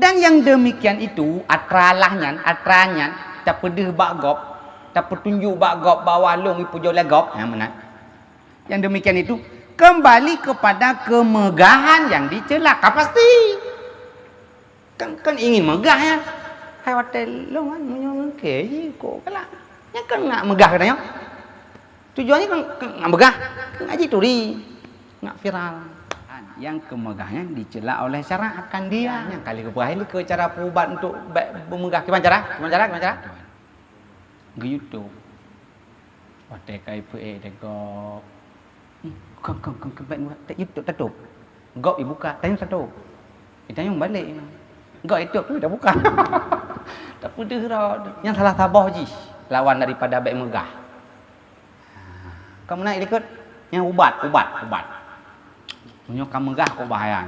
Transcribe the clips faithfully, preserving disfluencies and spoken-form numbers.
Dan yang demikian itu, atra lah nyan, atra nyan, tapeudeuh bak gob, tapeutunjuk bak gob bahwa lôn ipujoe lé gob, ha, meunan. Yang demikian itu kembali kepada kemegahan yang dicela. Ka pasti. Kan, kan ingin megah, ya. Hai watèe lôn kan, meunyoe ngon kèe jih, kok galak. Nyan kan nak megah geutanyoe. Tujuannya kan, kan nak megah, nak jituri, nak viral. Yang kemegahan dicela oleh syarak akan dia. Nyang ka lheueh geupeugah lé keu cara peuubat untuk bèk beumeugah. Kiban cara? Kiban cara? Kiban cara? Geu-YouTube. Watèe ka ipeuék lé gob. Hmm, kon, kon, kon, kon, bèk buka. Tek, YouTube tatôp. Gob ibuka, tanyoe tatôp. Itanyong balek. Gob itôp tu tabuka. Tapeudeuh rot. Nyan salah saboh jih lawan daripada bèk meugah. Ka meunan ilikot, nyan ubat, ubat, ubat. Meunyoe ka meugah kok bahaya.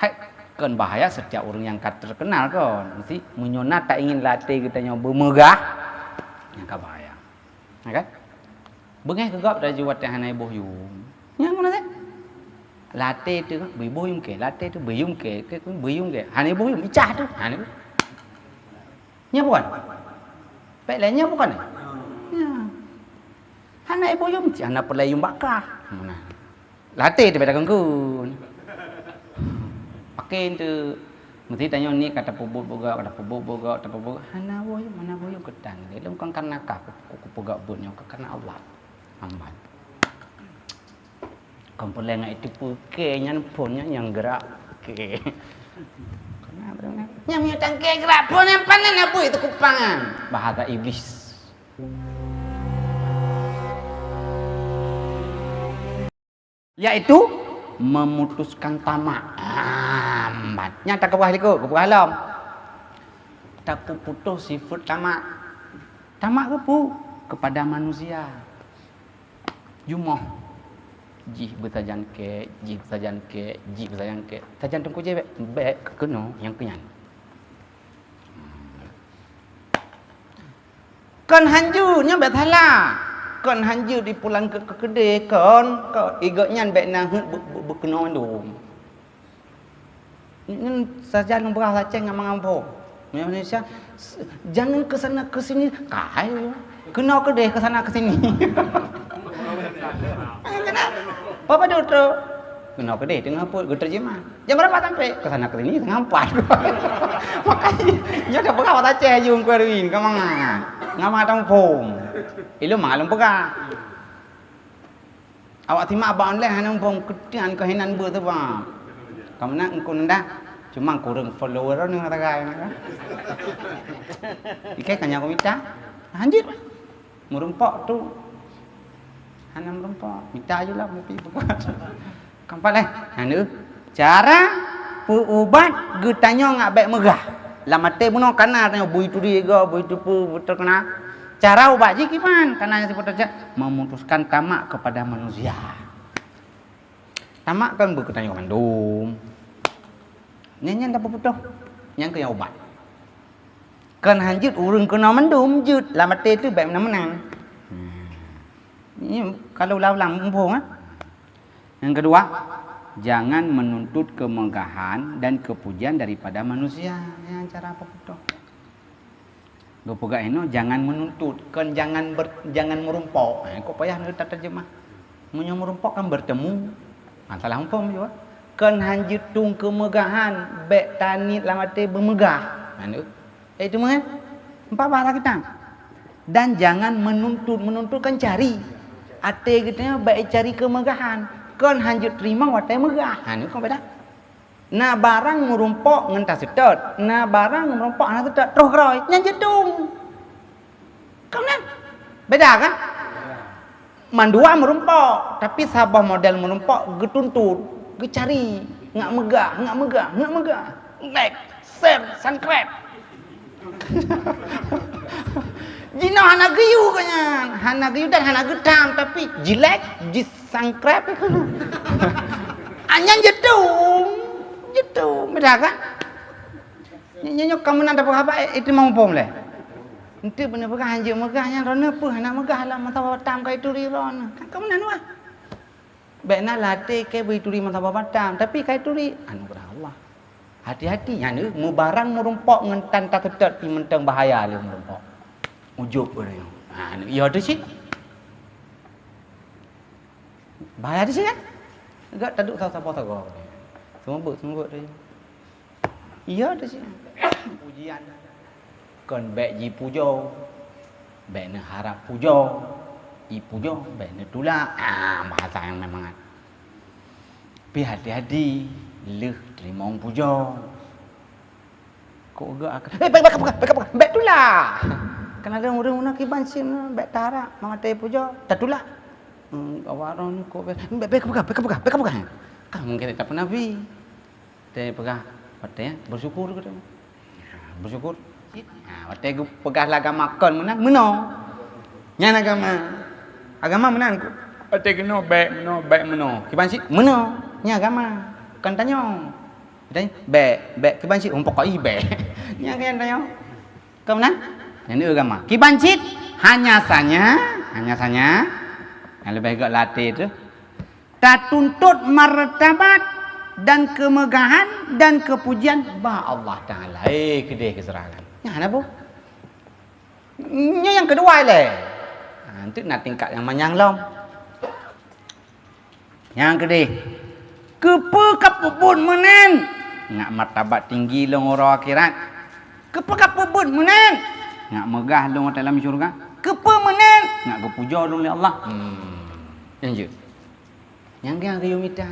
Hai, kon bahaya setiap ureueng nyang ka terkenal kon. Mesti meunyoe na taingin lam até geutanyoe beumeugah, nyan ka bahaya. Ya kan? Beungèh keu gob laju watèe hana iboh yum. Nyan meunan kan? Lam até teuh beuiboh yum kèe, lam até teuh beuiyum kèe, kèe, beuiyum kèe. Hana iboh yum, icah teuh. Hana iboh. Nyan bukan? Pèk lé nyan bukan? Nyan. Hana iboh yum, cit hana peureulèe yum bak kah. Meunan. Lam até teuh bèk takheun-kheun. Pakén teuh. Meusti tanyoe niet ka tapeubuet beugok, ka tapeubuet beugok, tapeubuet. Hana boh yum, hana boh yum keutan. Lôn kon kareuna kah ku, ku, kupeugah buet nyoe, ka kareuna Allah. Aman. Kon peureulèe ngon itu peuke nyan phon nyan nyang gerak. Oke. Nyang meunyoe tangke gerak phon nyang panen apa itu kupangan. Bahasa iblis. Yaitu memutuskan tamak. Amat. Nyang takeubah likot, keubah lom. Tapeuputôh sifeut tamak. Tamak keupeue? Kepada manusia. Jumoh. Jih beusajan kèe, jih beusajan kèe, jih beusajan kèe. Sajan teungku jih bèk, bèk keunoe nyang keu nyan. Kon hanjeuet, nyan bèk salah. Kon hanjeuet ipulang keu, keu keudè, kon, kon. Igok nyan bèk na heuet beu-, beu-, beukeunoe mandum. Nyan sajan beurah lacèng ngon mangan phom. Meunyoe Indonesia, s-, jangan ke sana ke sini, kai. Keunoe keudè ke sana ke sini. Keunoe, Papa Doktor. Keunoe keudè teungoh peuet geuteurjemah. Jam berapa sampai? Ke sana ke sini, setengah empat. Makanya, nyoe dah beurah lacèng aju Teungku Erwin, ka mangat. Ngon mangan phom. Ilôn mangat lôn peugah. Awak simak bak online hana muphom, keutian keuh hinan beuet teuh, bang. Ka meunan engkau nenda, cuma kureueng follower nyoe tagai na kan. Ikai ka nyan kumita. Hanjeuet. Meurumpok tu. Hana meurumpok. Mita aja lah, mupi bukan. Kampat eh. Hana. Cara peuubat geutanyoe ngat bèk meugah. Lam até bunoe kana tanyoe bui turi ga, bui tupu, bui terkena. Cara ubat jih kiban, kana nyang sipat terjadi memutuskan tamak kepada manusia. Tamak kan beu geutanyoe mandum. Nyan, nyan tapeuputoh. Nyan keuh nyang ubat. Kan hanjeuet ureueng keunoe mandum jeuet lam até teuh bèk meunan-meunan. Hmm. Nyoe kalau ulang-ulang muphom, eh. Yang kedua, jangan menuntut kemegahan dan kepujian daripada manusia. Nyan cara peuputoh. Geupeugah inoe jangan menuntut, kon jangan ber-, jangan meurumpok. Eh, kok payah neuteurjeumah? Meunyoe meurumpok kan bertemu. Ha, salah muphom jua. Kon hanjeuet tueng keumeugahan, bèk taniet lam até beumeugah. Ha, nyoe. Eh, itu meunan. Empat bahasa kita. Dan jangan menuntut. Menuntut kan cari. Até geutanyoe bèk cari keumeugahan. Kon hanjeuet teurimong watèe meugah. Ha, nyoe kon beda. Na barang meurumpok ngon taseutôt, na barang meurumpok hana seutôt, troh keudroe, nyan jeuet tueng. Kon nyan? Beda kan? Mandua meurumpok, tapi saboh model meurumpok geutuntut, geucari, ngat meugah, ngat meugah, ngat meugah. Like, share, subscribe. Jinoe hana geuyue gobnyan, hana geuyue dan hana geutam, tapi jilek, jisangkrab. Ah, nyan jeuet tueng, jeuet tueng, beda kan? Nyoe, nyoe, nyoe kamoe na dapat haba, eh, itu mampu lé. Enti beuna peugah hanjeuet meugah nyan, droeneuh peue hana meugah lam masa batam ka ituri droeneuh. Kan kamoe na nuah. Bèk na lam até kèe beu ituri masa batam, tapi ka ituri anugeurah Allah. Hati-hati, nyan, eh, meubarang meurumpok ngon tan taseutôt pih mantong bahaya lé meurumpok. Ujub ureueng nyoe. Ha, nyoe, iya teuh cit. Bahaya teuh cit kan? Gak taduek saboh-saboh sagoe. Seumeubeuet, seumeubeuet teuh. Iya teuh cit. Pujian. Kon bèk jipujoe. Bèk neuharab pujoe. Jipujoe, bèk neutulak. Ah, bahasa nyang mangat. Pih hati-hati, lheueh teurimong pujoe. Kok gak akan, "Eh, bèk, bèk, bèk, bèk, bèk, bèk tulak!" Kan ada ureueng meunan kiban cit, bèk taharab, maté pujoe, tatulak. Hmm, awak droeneuh kok bèk, "Bèk, bèk peugah, bèk peugah, bèk peugah." Kan mungkin tak pernah bi. Teupeugah, watèe bersyukur keu tu. Ha, bersyukur. Ha, watèe geupeugah lé agama kon meunan, meunoe. Nyan agama. Agama meunan. Watèe keunoe bèk meunoe, bèk meunoe. Kiban cit meunoe. Nyan agama. Kon tanyoe. Tanyoe bèk, bèk kiban cit, hom pokok ih bèk. Nyan kan tanyoe. Kon meunan? Nyan agama. Kiban cit hanya saja, hanya saja. Nyang leubeh gèt latèe tu. Tatuntut martabat dan kemegahan dan kepujian bak Allah Taala. Eh, keudeh keuseurangan. Nyan hana boh. Nyoe nyang keudua lé. Ha, enteuk na tingkat nyang manyang lom. Nyang keudeh, keupeue kapeubuet meunan? Ngat martabat tinggi lôn uroe akhirat. Keupeue kapeubuet meunan? Ngat meugah lôn dalam syeuruga. Keupeue meunan? Ngat geupujoe lôn lé Allah. Hmm. Nyan jeuet. Nyang geuh geuyue mita.